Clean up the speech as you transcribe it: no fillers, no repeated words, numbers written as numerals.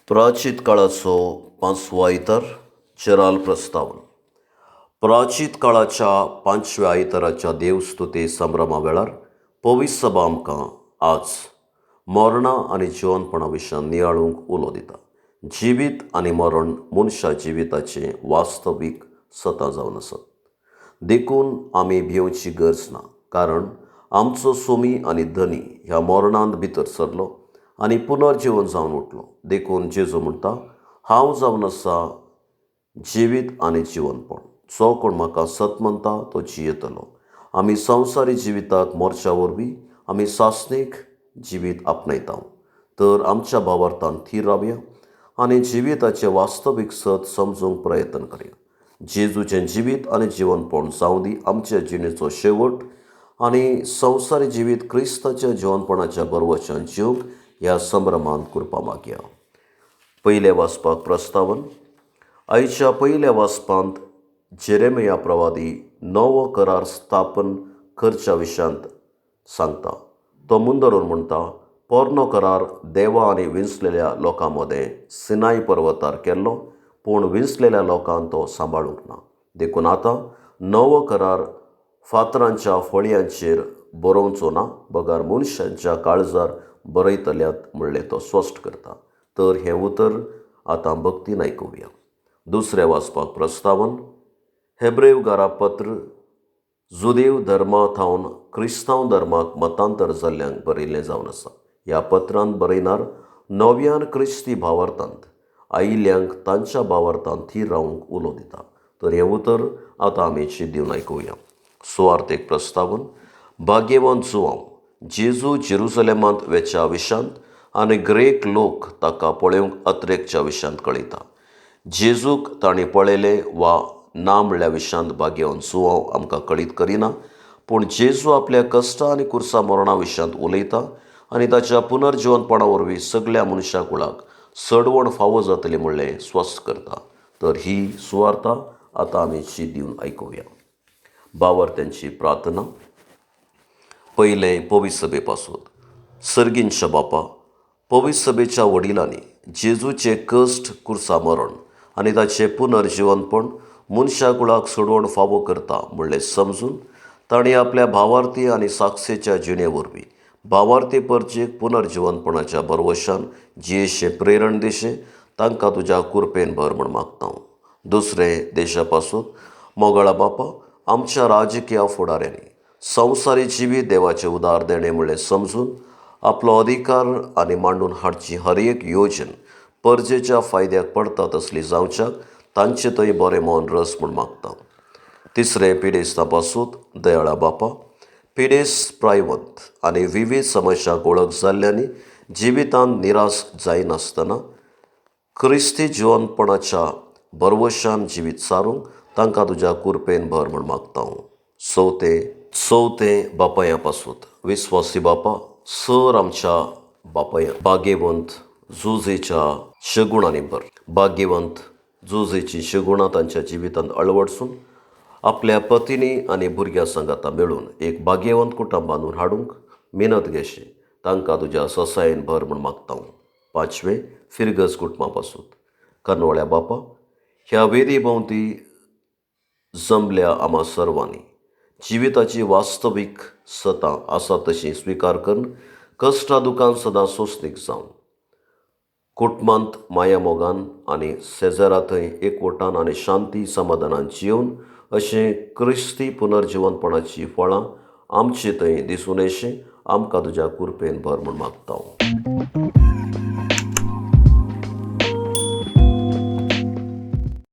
प्राचीत काळाचो पांचवो आयतार, चेराल प्रस्तावन. प्राचीत काळाच्या पांचव्या आयताराच्या देवस्तुते संभ्रमा वेळार पवित्र सभा आमकां आज मरणां आनी जिवनपणा विशयान नियाळूंक उलो दिता. जिवीत आनी मरण मनशा जिविताचें वास्तवीक सतां जावन आसात, देखून आमी भिवची गरज ना, कारण आमचो सोमी आनी धनी ह्या मरणांत भितर सरलो आनी पुनर्जीवन जावन उठलो. देखून जेजू म्हणटा, हांव जावन आसा जिवीत आनी जिवनपण, जो कोण म्हाका सत म्हणटा तो जियेतलो. आमी संवसारी जिविताक मोर्चा वरवीं आमी सासणीक जिवीत आपणायता, तर आमच्या भावार्थान थीर रावया आनी जिविताचें वास्तवीक सत समजूंक प्रयत्न करया. जेजूचें जिवीत आनी जिवनपण जावं दी आमच्या जिणेचो शेवट आनी संवसारी जिवीत क्रिस्ताच्या जिवनपणाच्या बरवशान जिवंक ह्या संभ्रमांत कृपा मागया. पयलें वाचपाक प्रस्तावन. आयच्या पयल्या वाचपांत जेरेमिया प्रवादी नवो करार स्थापन करच्या विशयांत सांगता. तो मुंदरून म्हणटा, पोरनो करार देवा आनी विंचलेल्या लोकां मदें सिनाय पर्वतार केल्लो, पूण विंचलेल्या लोकांक तो सांबाळूंक ना. देखून आतां नवो करार फातरांच्या फळयांचेर बरोवचो ना, बगर मनशांच्या काळजार बरयतल्यात म्हणलें तो स्पश्ट करता. तर हें उतर आतां भक्तीन आयकुया. दुसरें वाचपाक प्रस्तावन. हेब्रेव घरापत्र जुदेव धर्मा थावन क्रिस्तांव धर्माक मतांतर जाल्ल्यांक बरयल्लें जावन आसा. ह्या पत्रांत बरयणार नव्यान क्रिस्ती भावार्थांत आयिल्ल्यांक तांच्या भावार्थांत थीर रावंक उलो दिता. तर हें उतर आतां आमी दिवन आयकुया. सुवार्थेक प्रस्तावन. भाग्यवंत जुवांव जेजू जेरुसलेमांत वेच्या विशांत आनी ग्रेक लोक ताका पळोवंक अत्रेकच्या विशयांत कळयता. जेजूक तांणी पळयलें वा ना म्हणल्या विशयांत भाग्यवंत जुवांव आमकां कळीत करिना, पूण जेजू आपल्या कश्टां आनी कुर्सा मरणा विशयांत उलयता आनी ताच्या पुनर्जिवनपणा वरवीं सगल्या मनशा कुळाक सडवण फावो जातली म्हणलें स्वस्थ करता. तर ही सुवार्ता आतां आमी शी दिवन आयकुया. बावर्त्यांची प्रार्थना. पयलें पवित्र सभे पासून. सर्गींच्या बापा, पवित्र सभेच्या वडिलांनी जेजूचे कश्ट, कुर्सा मरण आनी ताचें पुनर्जिवनपण मनशा कुळाक सोडवण फावो करता म्हणलें समजून तांणी आपल्या भावार्थी आनी साक्षेच्या जिणे वरवीं भावार्थी परचेक पुनर्जिवनपणाच्या बरवशान जियेशें प्रेरण दिशें तांकां तुज्या कुरपेन भर म्हूण मागता. दुसरें देशा पासून. मोगाळा बापा, आमच्या राजकीय फुडाऱ्यांनी संवसारी जिवीत देवाचें उदार देणें म्हणलें समजून आपलो अधिकार आनी मांडून हाडची हर एक योजन परजेच्या फायद्याक पडटा तसली जावच्याक तांचे थंय बरें मन रस म्हूण मागता. तिसरें पिडेस्तां पासून. दयाळा बापा, पिडेस्त प्रायवंत आनी विवीध समस्यांक वळख जाल्ल्यांनी जिवितांत निराश जायनासतना क्रिस्ती जिवनपणाच्या बरवशान जिवीत सारूंक तांकां तुज्या कुरपेन भर म्हूण मागता. चवथें बापायां पासून. विस्वासी बापा, सर आमच्या बापाया भाग्यवंत जुजेच्या शगुणांनी भर. भाग्यवंत जुजेची शगुणां तांच्या जिवितांत अळवडसून आपल्या पतिनी आनी भुरग्यां सांगाता मेळून एक भाग्यवंत कुटुंब बांदून हाडूंक मेहनत घेशी तांकां तुज्या ससायेन भर म्हूण मागता. पांचवें फिरगज कुटुंबा पासून. कर्नवळ्या बापा, ह्या वेदी भोंवती जमल्या आमा सर्वांनी जिविताची वास्तवीक सतां आसा तशी स्विकार करून कश्टां दुकान सदां सोंसणीक जावन कुटुंबांत माया मोगान आनी शेजारा थंय एकवटान आनी शांती समाधानान जिवन अशें क्रिस्ती पुनर्जिवनपणाची फळां आमचे थंय दिसून येशें आमकां तुज्या कुरपेन भर म्हूण मागता.